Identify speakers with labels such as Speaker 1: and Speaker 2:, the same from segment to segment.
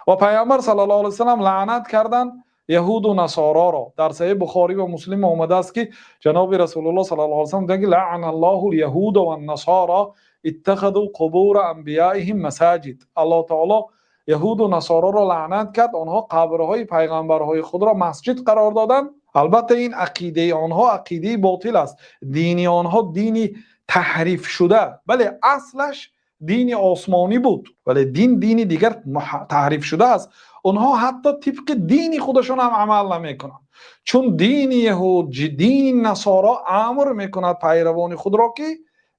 Speaker 1: Ва Паёмбар саллаллоҳу алайҳи васаллам лаънат карданд яҳуд ва насороро. Дар Саҳеҳи Бухорӣ ва Муслим омадааст, ки ҷаноби Расулуллоҳ саллаллоҳу алайҳи васаллам мегӯяд: لعن الله اليهود والنصارى اتخذوا قبور أنبيائهم مساجد. Аллоҳи таъоло яҳуд ва насороро лаънат кард. Онҳо қабрҳои паёмбарони худро масҷид қарор доданд. Албатта, ин ақидаи онҳо ақидаи ботил аст. Дини онҳо дини таҳрифшуда. Бале, аслаш дини осмонӣ буд, вале дин, дини дигар таҳрифшуда аст. Онҳо ҳатто тибқи дини худашон ҳам амал намекунанд. Чун дини яҳуд, дини насоро амр мекунад пайравони худро, ки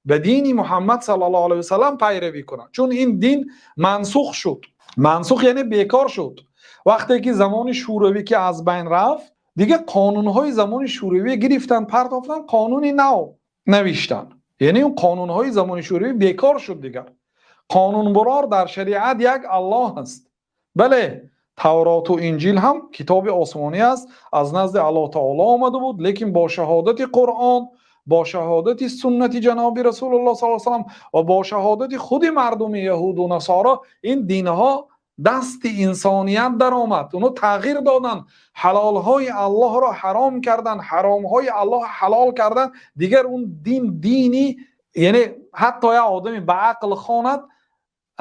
Speaker 1: ба дини Муҳаммад саллаллоҳу алайҳи васаллам пайравӣ кунанд. Чун ин дин мансух шуд. Мансух яъне бекор шуд. Вақте ки замони Шӯравӣ ки аз байн рафт, дигар қонунҳои замони Шӯравӣ гирифтанд, партофтанд, қонуни нав навиштанд. Яъне он қонунҳои замони Шӯравӣ бекор шуд дигар. Қонунбарор дар шариат як Аллоҳ аст. Бале, Таврот ва Инҷил ҳам китоби осмонӣ аст, аз назди Аллоҳи таъоло омада буд, лекин бо шаҳодати Қуръон, бо шаҳодати суннати ҷаноби Расулуллоҳ саллаллоҳу алайҳи васаллам ва бо шаҳодати худи мардуми яҳуд ва насоро ин динҳо дасти инсоният даромад. Онҳо тағйир доданд, ҳалолҳои Аллоҳро ҳаром карданд, ҳаромҳои Аллоҳро ҳалол карданд. Дигар он дин динӣ, яъне ҳатто як одаме ба ақл хонад,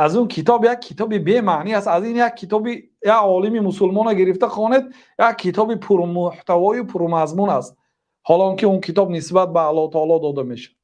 Speaker 1: аз он китоб як китоби бемаънӣ аст. Аз ин як китоби як олими мусулмонро гирифта хонед, як китоби пурмуҳтаво ва пурмазмун аст. Ҳол он ки он китоб нисбат ба Аллоҳи таъоло дода мешавад.